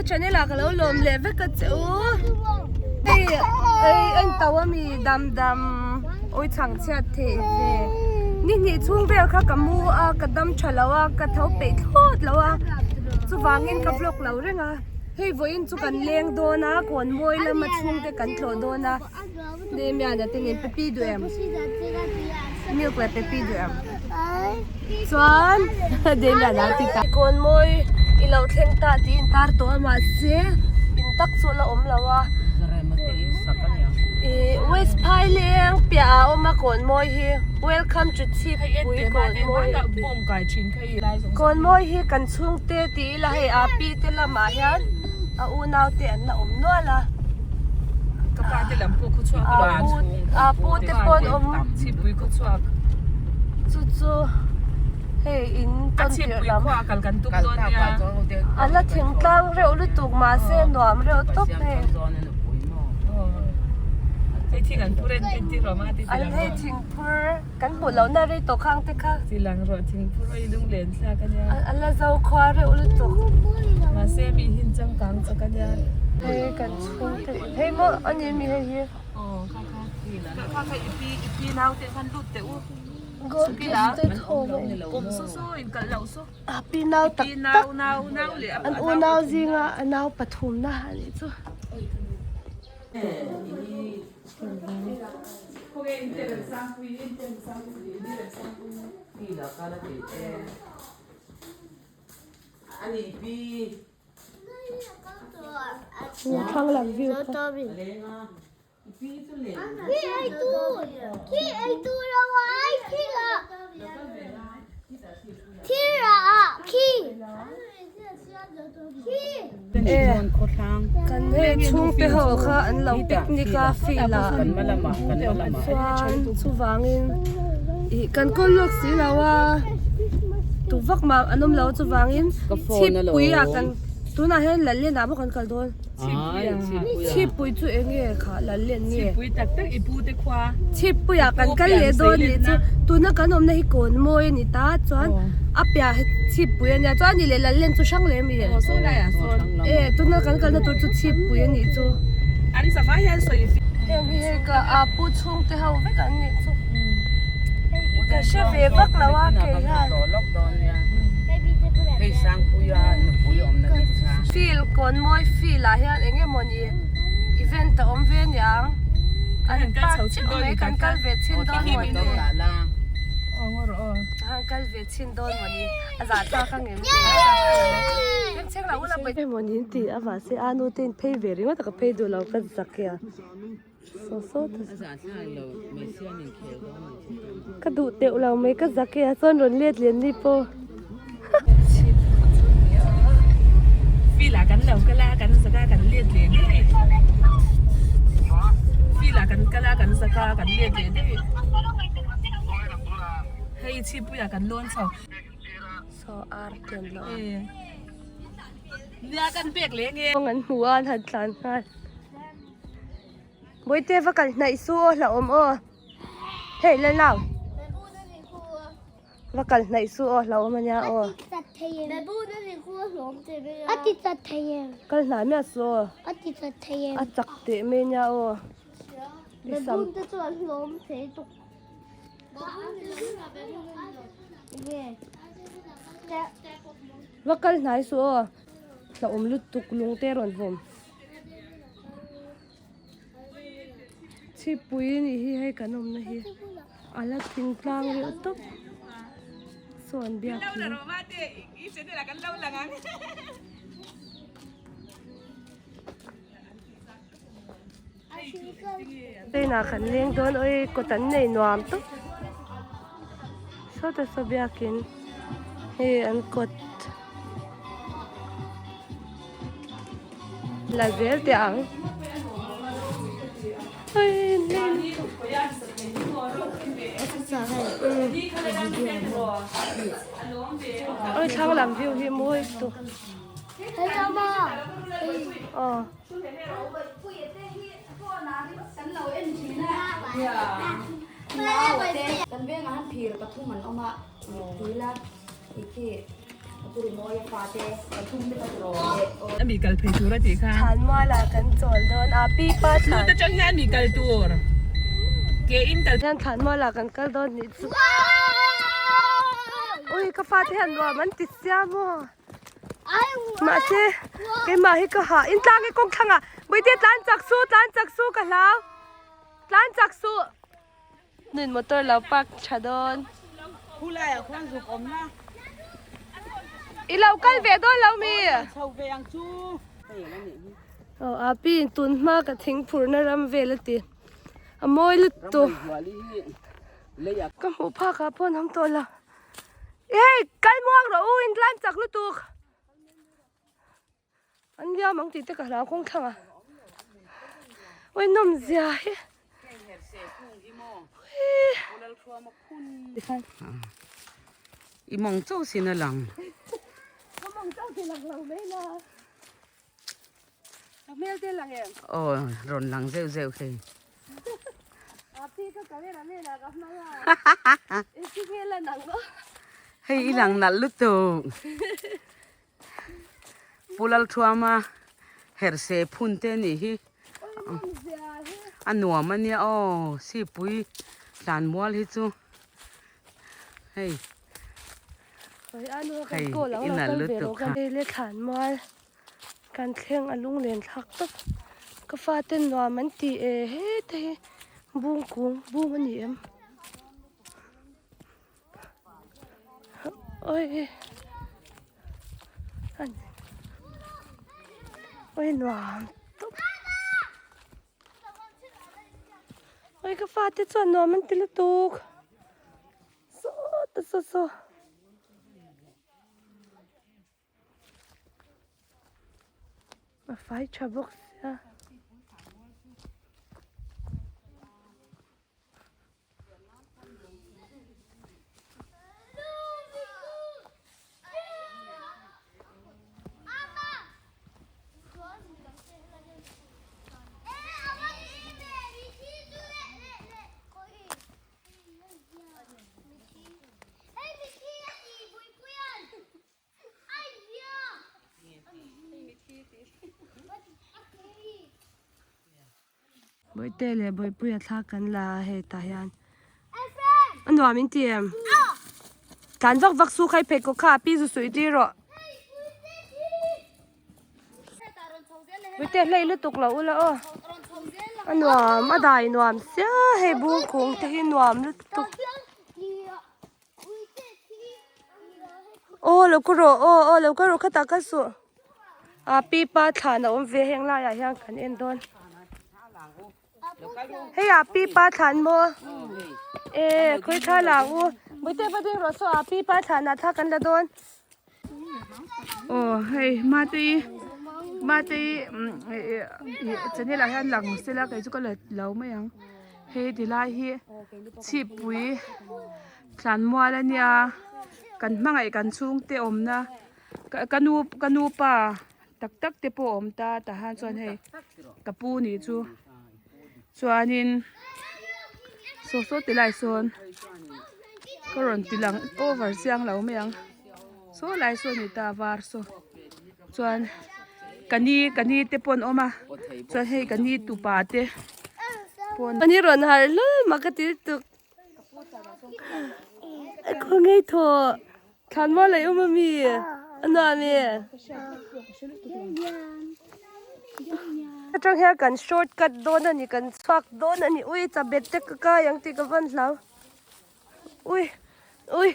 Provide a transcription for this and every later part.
channel ah ka lo lawm leh vek a che u. Hei ei en to ami dam dam awi chhang chhiat theih ve. Ni hnih chhung vel kha ka mu a ka dam tha lo a ka tho peih thlawt lo a chuvangin ka vlog lo reng a. Hei vawiin chu kan leng dawn a kawn mawi lama chhungte kan tlawh dawn a. Damian-a te nen Pepi duh em? Milk leh Pepi duh em? Chuan Damian-a a ti ta. Kawn mawi i lo thleng ta tih in tar tawh a mahse in tak chu a la awm lo a. Ih West Phaileng piah ah a awm a kawn mawi hi Welcome to Chhipui kawn mawi a ti. Kawn mawi hi kan chhungte tih ila hei a pi te lamah hian a unau te an la awm nual a. Ka pa te lam pawh khawchhuak a lo awm. A pu te pawh an awm. Chhipui khawchhuak. Chu chu hei in tawn tirh lam. A chhipui khua kal kan tum dawn nia. A la thingtlang reuh lutuk mahse nuam reuh tawp hei. Hei thing an phur en entir rawh ma ti An hei thingphur kan hmuh lohna rei tawh khang te kha. Ti lang rawh thingphur a i lunglen thlak a nia. A la zo khua reuh lutuk. Mahse mi hin changkang chak a nia. Hei kan chhungte in hei maw a ni mi hei hi. Aw kha kha kha kha i pi i pi nau te khan lut teh u. God gifted home a in. Kum su su in kalh loh su. A pi nau tak tak an unau zinga a nau pathumna a nih chu. Thlang lam view kha. Kan hei chhungte ho kha an lo picnic a field ah chuan chuvangin ih kan kawl lawk si lo a tu vak mah an awm lo a chuvangin chhipui ah kan tunah hian Lallen ah bawk kan kal dawn. Chhipui chu eng nge kha Lallen nge? Chhipui tak tak i pu te khua. Chhipui ah kan kal leh dawn nih chu tuna kan awmna hi kawn mawi a ni ta chuan a piah hi chhipui a nia chuan a nih leh Lallen chu hrang leh ami? Aw saw lai ah sawn. E tuna kan kalna tur chu chhipui a nih chu. An zavai hian sawi fi. Heng hi hei ka a pu chhungte ho vek an nih chu. Ka hre ve vak lo a kei hian. Field kawn mawi field ah hian eng emawni event a awm ve aniang an park chiah mai kan kal ve chhin dawn mawni an kal ve chhin dawn mawni a zah thlak ang em emawni an ti a mahse a nu te in phei ve ringawt a ka phei duh lo ka zak e a. Saw saw ta Ka duh teuh lo mai ka zak e a chuan rawn let lian ni pawh. Feel ah kan lo kal a kan zak a kan let leh daih. Feel ah kan kal a kan zak a kan let leh daih. Hei chhipui ah kan lawn chho. Saw ar te an lo a. Nia kan pek leh nge. An hmu a an han tlan nghal. Bawihte va kal hnaih su aw hlauhawm aw hei Lalnau va kal hnaih su aw hlauhawm ania aw kal hnai miah su aw a chak teh mai ania aw i sam va kal hnai su aw hlauhawm lutuk lung te rawn vawm. Chhipui nih hi hei kan awmna hi a la thingtlang reuh tawp saw an biak hi. Train ah kan leng dawn awi kawt an nei nuam tawp sawta saw biakin hei an kawt. La zel teh ang. Oi thlang lam view hi mawi lutuk. Aw. Ami kal phei tur a tih kha. Thlanmual ah kan chawl dawn a pipa thlan. Lut atang hian mi kal tur. Ke in kal. Hian thlanmual ah kan kal dawn nih chu. Ui ka fate hian nuam an ti sia maw. Mahse keimah hi ka hah in tlang e kawng thlang ah Bawihte tlan chak su tlan chak su ka hlau tlan chak suh. Nun motor lo park tha dawn. Khulaiah khuan zuk awm na. I lo kal ve dawn lo mi. Chho ve ang chu. Aw a pi in tun hma ka thing phurna ram vel a ti. A mawi lutuk. Ka hmuh phak ah pawh an awm tawh lo. Hei kal muang rawh u in tlan chak lutuk. An liam ang tih te ka hlau kawng thlang a. Ui nawm zia hi. I mawng chauh sin a lang. Ka mawng chauh sin lang lo mai la. Ka hmel te lang em? Aw rawn lang zeuh zeuh hei. A pi ka camera man ah ka hmang a. I si hmel a nang maw? Hei i lang nalh lutuk. Pu Lalthuama herhse phun te anih hi a nuam a nia aw sipui tlanmual hi chu hei hei i nalh lutuk kha. Kan thleng a lunglen thlak tawp ka fate nuam an ti e heta hi bung kung bung a ni em. Oi Oi nuam tawp Oi ka fate chuan nuam an ti lutuk sawta saw saw. A fai tha bawk sia. Bawihte leh Bawihpuia thla kan la a hei tah hian a nuam in ti em? Tlan vak vak su kha i pheikhawk kha a pi zu suih tir rawh. Bawihte hlei lutuk lo ula aw. A nuam a dai nuam sia hei bung kung te hi nuam lutuk. Aw lo ka rawh aw aw lo ka rawh khatah kal suh ah pipa thlan a awm ve heng laiah hian kan en dawn hei ah pipa thlan maw e khawi thla lang u bawihte va ding rawh saw ah pipa thlan ah thla kan la dawn. Aw hei mate mate channel ah hian lang sela kei chu ka la lo mai ang. Hei ti lai hi chhipui thlanmual a nia kan hmangaih kan chhungte awmna ka nu ka nu pa tak tak te pawh a awm ta tah hian chuan hei ka pu nih chu chuanin saw saw ti lai sawn ka rawn ti lang over chiang lo mai ang saw lai saw a ni ta var saw chuan ka ni ka ni te pawh an awm a chuan hei ka ni tupa te pawn Ani rawn harh hlul mak ka ti lutuk khaw ngei thaw thlan maw lei awm ami a nuam e atang hian kan short cut dawn ani kan chhuak dawn ani ui chabet te ka kai ang tih ka van hlau. Ui ui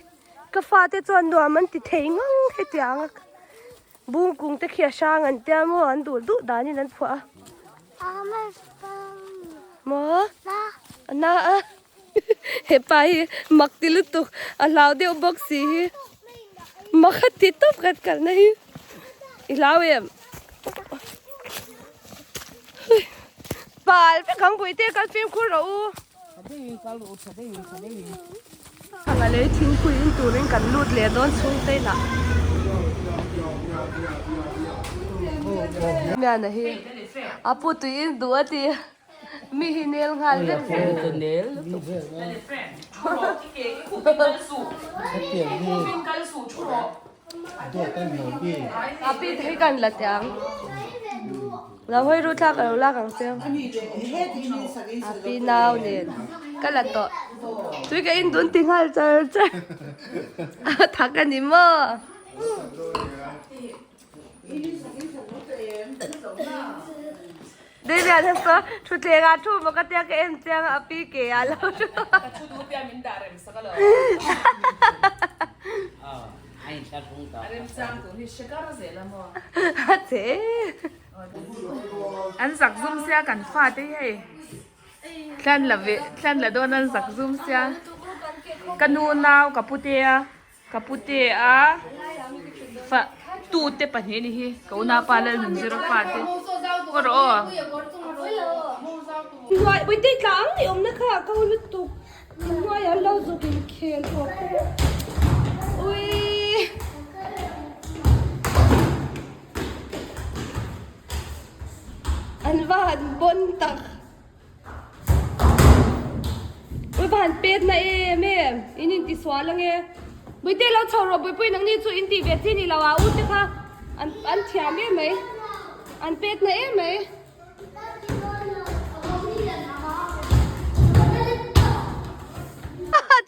ka fate chuan nuam an ti thei ngang hetiang a bung kung te khi a hrang an tia maw an duh duh danin an phuah a maw a na a hepa hi mak ti lutuk a hlau deuh bawk si hi mak a ti tawp khat kalna hi i hlau em pal vek ang buite kal fimkhur rawh u. Thanga lei thingpui in turin kan lut leh dawn chhung te inah. Miana hi a pu tui in duh a ti mi hi nel nghal vek zel. Api te hi kan la teh ang. Lo hawi ru thlak a lo lak ang che. Api nau nen ka la tawh. Tui ka in dun ti nghal char char. A thak a ni maw? Damian a saw thutthleng ah thu maw ka tia ka en chiang a api ke ah lo thu. Ka thu duh tia min dah rem sak alo. A remchang tur hi hre kar zel a maw. A che. An zak zum sia kan fa te hi hei. Thlan la ve thlan la dawn an zak zum sia. Ka nu nau ka putea. Ka pute a fa tu te pahnih ni hi ka unapa Lalnunzira fa te aw rawh aw. Hnuai Puitei tlang ni awmna kha a ko lutuk hnuai an lo zuk in khel tawh ui an va han bawn tak. Ui va han pet na em em in in ti sual ange Buite lo chho rawh Buipui nangni chu in tih ve chi ni lo a u te kha an an thiam em mai an pet na em mai.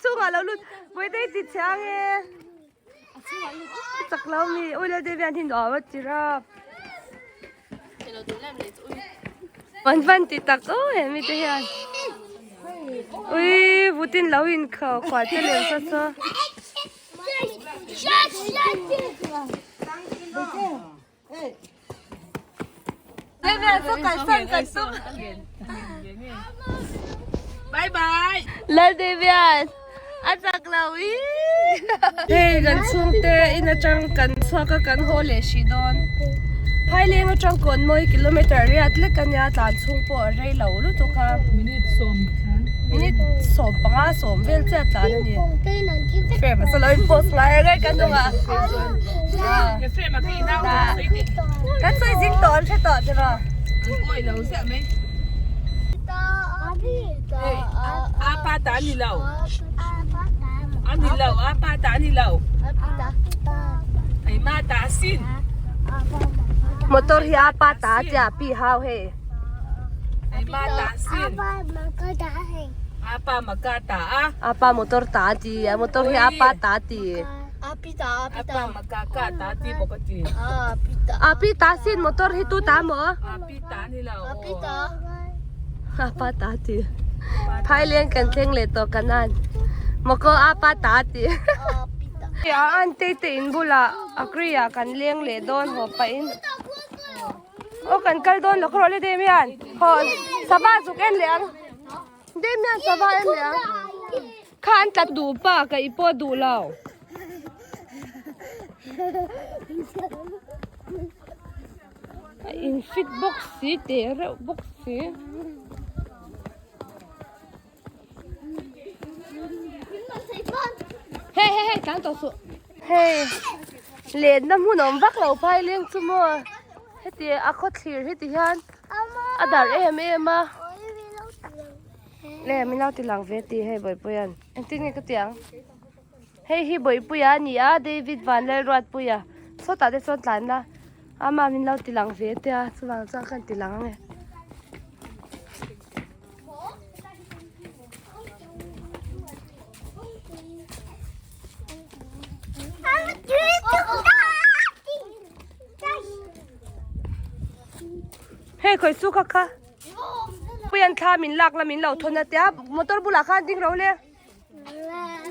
Chungah lo lut Buite i ti chhe ange chak lo mi ui le Devian hi nuam a ti rap. An van ti tak aw he mi te hian ui vutin lo in kho khual te lem saw saw. Bye bye. Laldevian a chak lo i. Hei kan chhungte in atang kan chhuak a kan haw leh hrih dawn. Phaileng atang kawn mawi kilometer riat lek a nia tlan chhung pawh a rei lo lutuk a. Minute sawm tlan. Minute 15 sawm vel chiah tlan a ni. Frame a saw lo in post ngai reng kan hnungah. Frame a khi nau sawi teh. Kan sawi zing tawh an hre tawh che maw. An awi lo ziah mai. Apa ta ani lo. Ani lo apa ta ani lo. Ai ma ta sin. Motor hi apa ta tia pi hau hei. Ai ma ta sin. Apa maka ta a. Apa motor ta ti. Motor hi apa ta ti. Apa maka ka ta ti bawk a ti. Api ta sin motor hi tu ta maw? Api ta ni lo. Apa ta ti. Phaileng kan thleng leh tawh kanan. Mawkaw apa ta ti. A an te te in bulah agree ah kan leng leh dawn haw pahin. Aw kan kal dawn lo kha rawh le Damian. Haw sava zuk en leh ang. Damian sava en leh ang. Kha an tlat duh pa ka i pawh duh lo. A in fit bawk si teh reuh bawk si. Hei hei hei tlan tawh suh. Hei lenna hmun awm vak lo phai leng chu maw heti a khaw thlir hi ti hian a darh em em a. Le min lo ti lang ve tih hei Bawipuia'n engtin nge ka ti ang hei hi Bawipuia a ni a David Vanlalruatpuia sawtah te chuan tlan la ama min lo ti lang ve te a chuvang chuan ka ti lang ang e. Hei khawi chu kha kha. Puian thla min lak la min lo thawn a tia motor bulah khan ding ro le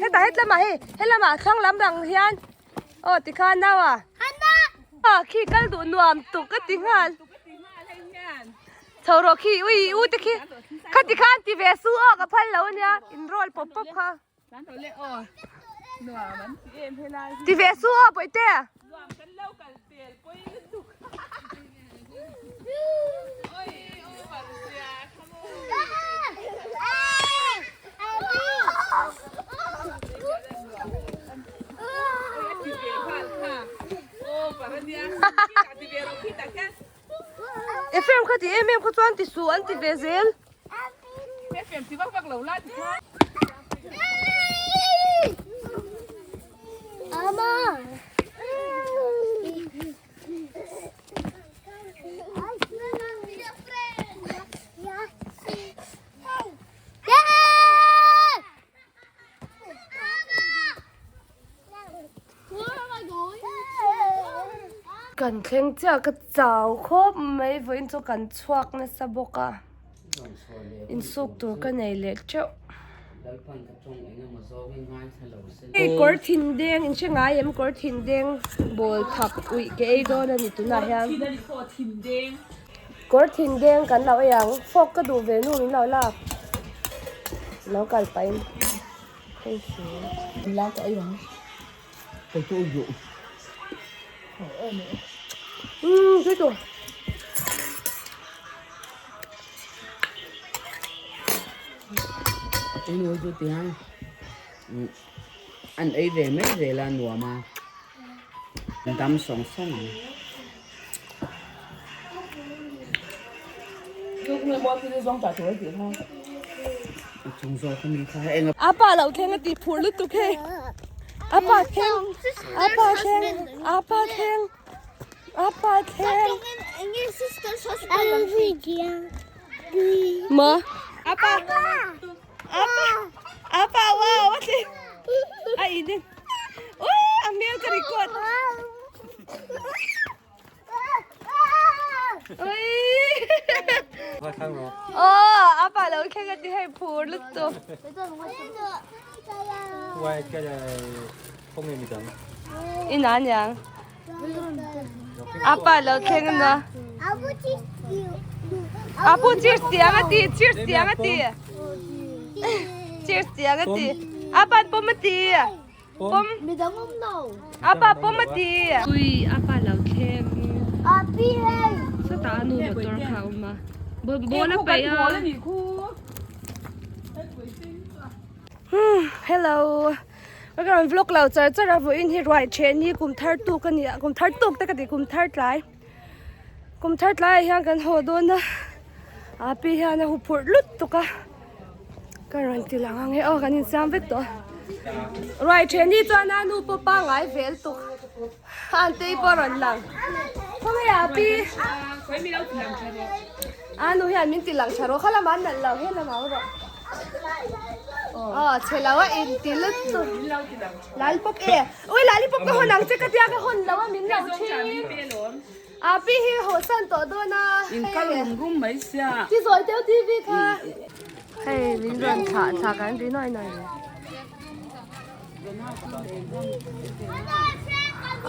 hetah het lamah hei helamah thlang lam rang hian aw tikhan nau a a khi kal duh nuam tuk ka ti nghal chho rawh khi ui u te khi kha tikhan ti ve su aw ka phal lo ania in roll pawp pawp kha. Ti ve su aw Bawihte. Ephraim kha ti em em kha chuan ti su an ti ve zel. Ephraim ti vak vak lo la ti kha. Kan thleng chiah ka chau khawp mai vawiin chu kan chhuak nasa bawk a insuk tur ka nei leh teuh. Hei kawr thin deng in hre ngai em kawr thin deng bawl thak uih ke ei dawn a ni tunah hian kawr thin deng kan lo ei ang fork ka duh ve nu min lo lak lo kal pahin hei si. Umm tui tur. Inu chu tiang an ei ve mai zel a nuam a dam sawng sawng ang. Chung zawk ami kha eng a. Apa lo thleng a ti phur lutuk hei. Apa thleng apa thleng apa thleng apa thleng. Maw apa apa apa wow a ti a in in ui a hmel ka record. Aw apa lo thleng a ti hei phur lutuk. Ina aniang apa lo thleng a nia. Apu cheers tiang a ti cheers tiang a ti cheers tiang a ti apa an pawm a ti. Pawm. Midang awm lo. Apa pawm a ti. Ui apa lo thleng. Api hei. Sawtah a nu motor kha a awm a. Ball a paih a. Hello. Ka rawn vlog lo char char a vawiin hi ruai then hi kum thar tuk a ni a kum thar tuk te ka ti kum thar tlai. Kum thar tlai ah hian kan haw dawn a api hian a huphurh lut tuk a. Ka rawn ti lang ang e aw kan insiam vek tawh ruai then hi chuan a nu pawh pangai vel tuk an tei pawh a rawn lang khawnge ah pi a nu hian min ti lang tha rawh kha lamah an nalh lo he lamah awm rawh aw chhe lo a in ti lutuk lalpawp e ui lalipawp ka hawn ang che ka tia ka hawn lo a min lo thin. A pi hi haw san tawh dawn a. In kal rum rum mai sia. Ti zawi deuh TV kha. Hei min rawn thlah thlah kan ri nawi nawi le.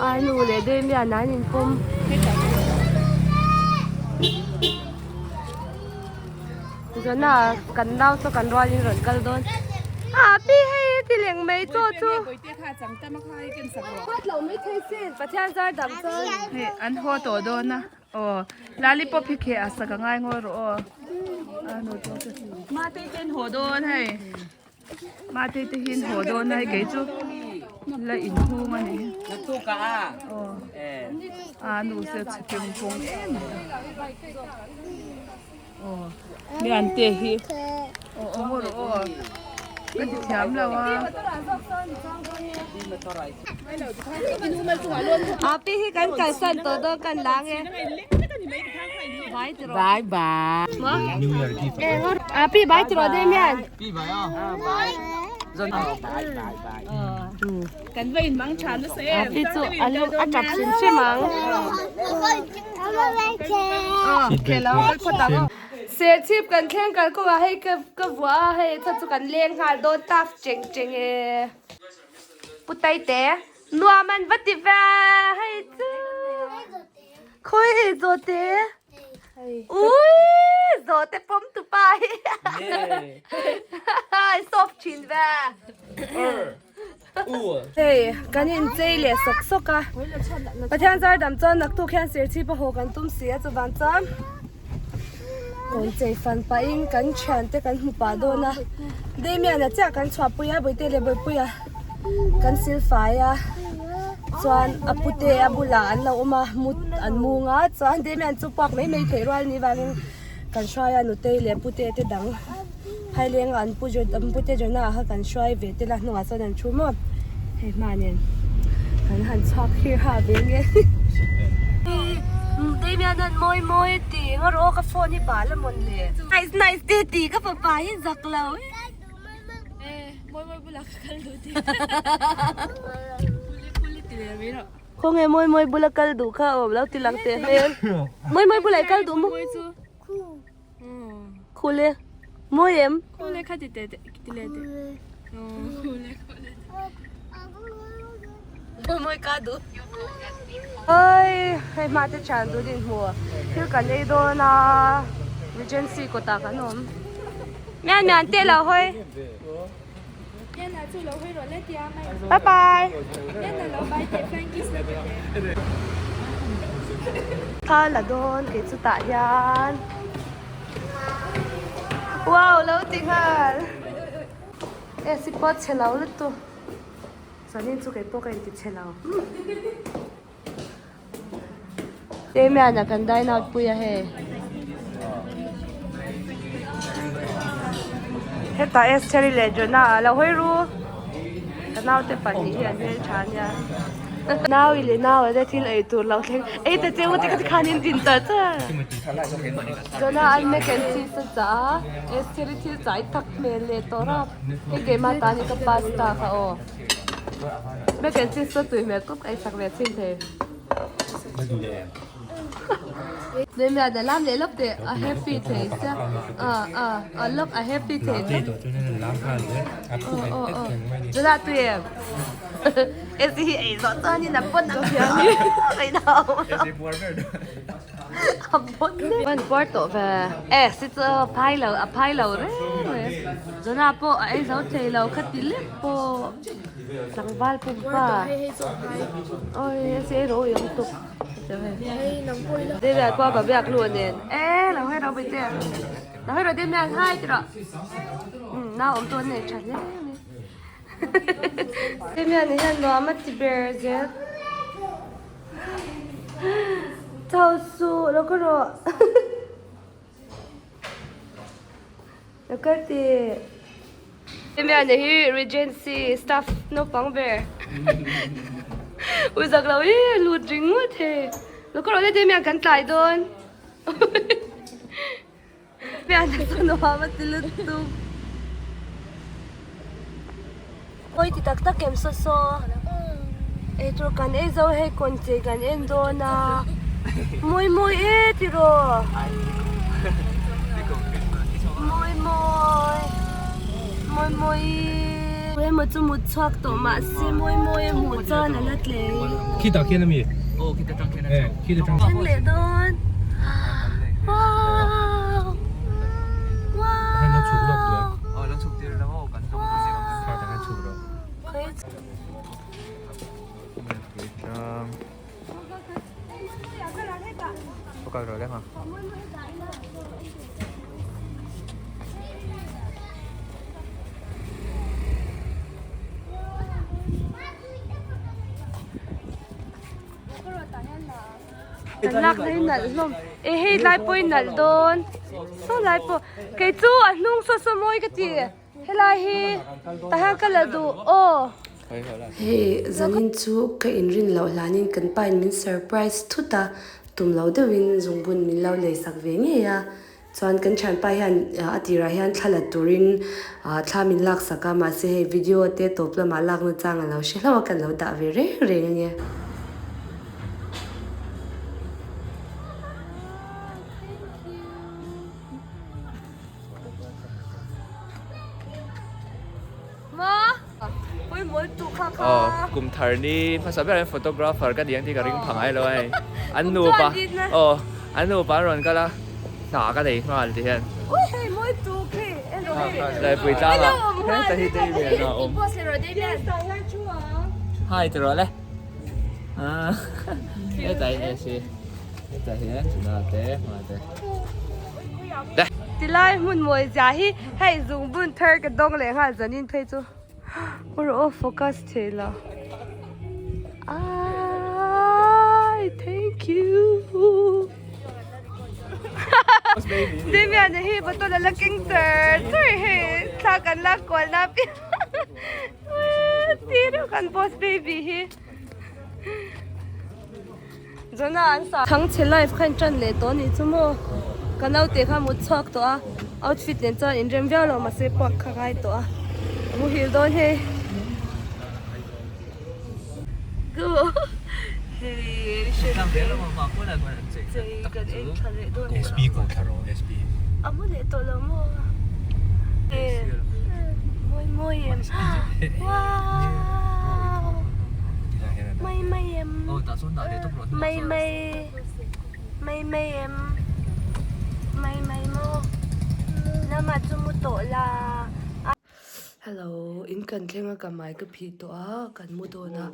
A nu leh Damian an in pawm. Zona kan nau chu kan rualin rawn kal dawn. A pi hei ti leng mai chaw chu. Huat loh mai thei sin Pathian zar dam chuan. Hei an haw tawh dawn a aw lollipop hi kheh a sak a ngai ngawi rawh aw a nu chu mate te an haw dawn hei mate te hi an haw dawn a hei kei chu la inhung a ni aw a nu se chhe peng pawng em mai a. Aw mi an te hi aw aw maw rawh aw ka ti thiam lo a. A pi hi kan kalsan tawh dawn kan lang e. Bye ti rawh. Bye bye. A pi bye ti rawh Damian. Pi bye a. Bye. Zon bye bye bye. Kan va in mang tha nasa em. A pi chu a lu a tap hrim hrim ang. Serchhip kan thleng kal kawngah hei ka ka vuah a hei kha chu kan leng nghal dawn taf cheng cheng e. Pu Taite nuam an va ti ve hei chu khawi ei zawhte ui zawhte pawm tu pa hi soft thin ve. Hei kan inchei leh sawk sawk a Pathian zar dam chuan naktuk hian serchhip a haw kan tum si a chuvan chuan kawn chei fan pahin kan thian te kan hmu pah dawn a Damian-a chiah kan chhuahpui a Bawihte leh Bawihpuia kan silfai a chuan a pute a bulah an lo awm a mut an mung a chuan Damian chu puak mai mai theih rual ni vangin kan hruai a nutei leh pute te dang Phaileng an pu an pute Jonah ah kha kan hruai ve tel a hnungah chuan an thu maw hei hma nen kan han chhuak hir ha ve nge Damian an mawi mawi a ti eng a rawh ka phone hi bal a mawn le nice nice te ti ka fapa hi zak lo mawi mawi bulah ka kal duh ti puli puli ti ve mai rawh. Khawnge mawi mawi bula kal duh kha awm lo ti lang teh hmel. Mawi mawi bula i kal duh maw? Khule. Mawi em? Khule kha ti teh ti leh teh. Khule khule. Mawi mawi ka duh. Oi hei hma te thian duh din hmu thil kan ei dawn a Regency kawtah kan awm. Mian mian te lo hawi. Bye bye. Thla la dawn kei chu tah hian wow lo ti nghal e si pawh chhe lo lutuk chuanin chu kei pawh ka inti chhe lo Damian-a kan dine out pui a hei. Hetah Esther-i leh Jonah-a lo hawi ru. Ka naute pahnih hi an hmeltha ania. Nau-i leh nau-a te thil ei tur lo thleng. Ei ta che u ti kha tikhan in din char char. Jonah-a'n mac and cheese a chah a, Esther-i thil chah i tak hmel leh tawh rap. Hei keimah tan hi ka pasta kha aw. Mac and cheese chu tui hmel kawp ka ei chak ve chin thei. Damian a lam leh lawk teh a happy thei sia a a a lawk a happy thei sia chula tui em AC hi ei zawh chuanin a pawn ang a pawn pawn puar tawh ve e si chu a phai lo a phai lo reng reng Jonah pawh a ei zo thei lo khati lek pawh. Tlangval pumpa oi a che ro yong tuk Damian pawh a biak lu nen e lo hawi ro bai te lo hawi ro Damian hai ti rawh umm nau awm tu an nei tha hle mai Damian hian nuam a ti ber zel chau suh lo ka rawh. Ka ti. Hemian hi Regency staff naupang ber. Ui zak lo hi lut ringawt hei. Lo ka rawh le Damian kan tlai dawn. Hemian chu nuam a ti lutuk. Pawi ti tak tak em saw saw. Eitur kan ei zo hei kawn chei kan en dawn a. Mawi mawi e tiraw. Mawi mawi. Mawi mawi. Emaw chu mut chhuak tawh mahse mawi mawi a hmuh chuan a la tlei. Khitah khian ami? Aw khita tang khian a chho. Khita tang. Thleng leh dawn. Wow. Wow. Lo chhuk lawk duh a. Aw lo chhuk tir lo aw kan tum zing ang. Kha tah khan chhuk rawh. Kal rawh le ha. Kan lak na hi nalh hlawm e hei lai pawh hi nalh dawn saw lai pawh kei chu a hnung saw saw mawi ka ti helai hi tah hian ka la duh aw. Hei zanin chu ka inrin loh hlanin kan pa in min surprise thut a tum lo deuhin zungbun min lo lei sak ve ngei a Chuan kan thianpa hian a tirah hian thla la turin thla min lak sak a, mahse hei video te tawp lamah lakna chang a lo hre hlauh a, kan lo dah ve reng reng a nia. Aw kum thar ni hmasa ber hian photographer ka ni ang tih ka ring pha ngai lo a hei an nupa aw an nupa an rawn kal a hna ka nei nghal ti hian Laipui tlang ah heta hi Damian a awm hi ti rawh le hetah hian esi hetah hian chuna te hma te. Tilai hmun mawi zia hi hei zungbun thar ka dawng leh nghal zanin phei chu rawh aw focus thei lo aai thank you Damian hi bottle a la keng char char hei thla kan lak kual na piang ti reuh kan boss baby hi. Jonah an sa Thangchhe life kha in tan leh tawh anih chu maw ka naute kha mut chhuak tawh a outfit nen chuan inrem viau lo mahse puak kha ngai tawh a a muhil dawn hei. Hei chei kan en tha leh dawn SP ko thla rawh SP. A mu leh tawh lo maw? Mawi mawi em wow mai mai em mai mai mai mai em mai mai maw lamah chu mu tawh la. Hello in kan thleng a ka hmai ka phih tawh a kan mu dawn a.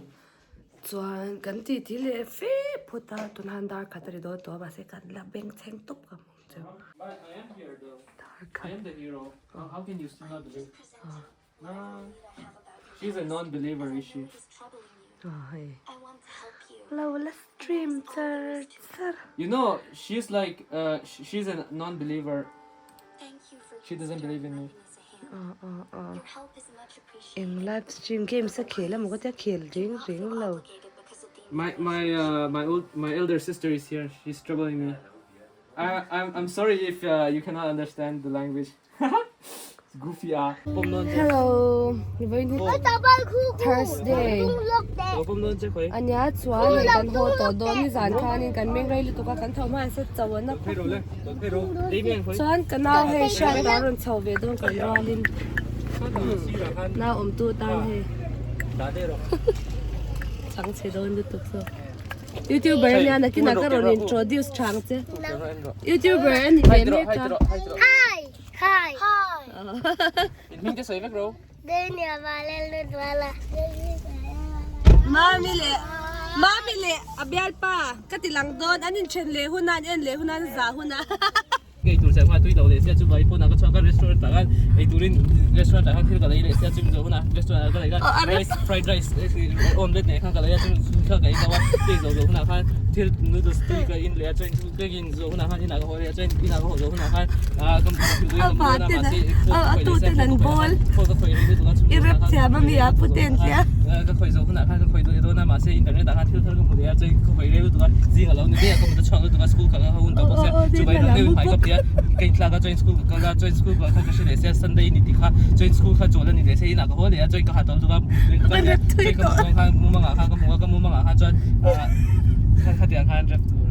Chuan kan tih ti leh fe phawt a tuna han dar khat a ri dawn tawh a mahse kan la beng chheng tawp ka hmu ang cheu. But I am here though. Dar I khat. am the hero. How can you still not believe? She's a non-believer, is she? Aw hei. Lo la stream char char. You know, she's like uh, she's a non-believer. She doesn't believe in me. Eng live stream games a khel emaw ka tia khel reng reng lo. My my uh, my old my elder sister is here. She's troubling me. I I'm I'm sorry if uh, you cannot understand the language. It's goofy ah. Hello, vawiin hi Thursday ania chuan hei kan haw tawh dawn nizan khanin kan meng rei lutuk a kan tho hma se chauh an a khawp mai chuan ka nau hei hriat a rawn chho ve dawn kan rualin nau awmtu tan hei chang chhe dawn lutuk zawk youtuber ania nakinah ka rawn introduce tha ang che youtuber a ni ve mek a. Hi! Hi! Mami leh Mami leh a bialpa ka ti lang dawn an inthen leh hun a an en leh hun a an zah hun a. Ka eitur chak hma tui lo leh sia chu vai pawn ah ka chhuak a restaurant ah khan eiturin restaurant ah khan thil ka lei leh sia chu zawh hunah restaurant ah ka lei khan rice fried rice omelette nen khan ka lei a chu kha ka ei zo a ka ei zo zawh hunah khan thil noodles tui ka in leh a chuan ka in zawh hunah khan inah ka haw leh a chuan inah ka haw zawh hunah khan ah ka A pa ten a a tu ten an bawl i rep thiam a mi a pu ten tia. Ka khawih zawh hunah khan ka khawih duh dawn a mahse internet ah khan thil thar ka hmu leh a chuan ka khawih rei lutuk a zing a lo ni daih a ka mut a chhuak lutuk a school kal a hun tawh bawk sia chubai rang deuhin hmai ka phei a ka inthlak a chuan school ka kal a chuan school kal kha ka hre leh sia Sunday ni tih kha chuan school kha chawl a ni leh sia inah ka haw leh a chuan ka ha tawh lutuk a ka kal leh a chuan ka mut dawn khan mumangah khan ka hmu a ka mumangah khan chuan ah khatiang khan rep tur.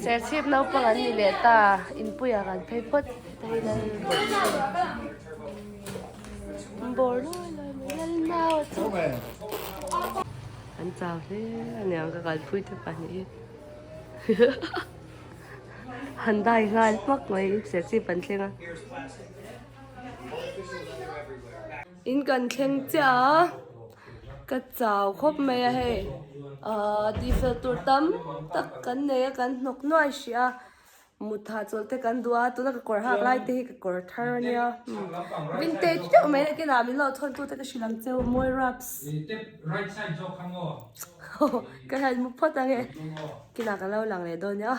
Serchhip naupang an ni leh ta, inpuiah kan phei phawt hei lal bawr lawi lawi mai lal nau a chu an chau hle a niang ka kalpui te pahnih hi han dai nghal hmak mai serchhip an thleng a. In kan thleng chiah a ka chau khawp mai a hei ahh tihfel tur tam tak kan nei a kan hnawk nuai hrih a mut hah chawlh te kan duh a tuna ka kawr hak lai te hi ka kawr thar a nia vintage deuh mai nakinah min lo thawn tu te ka hrilh ang cheu mawi raps ka han mu phawt ang e kinah ka lo lang leh dawn nia.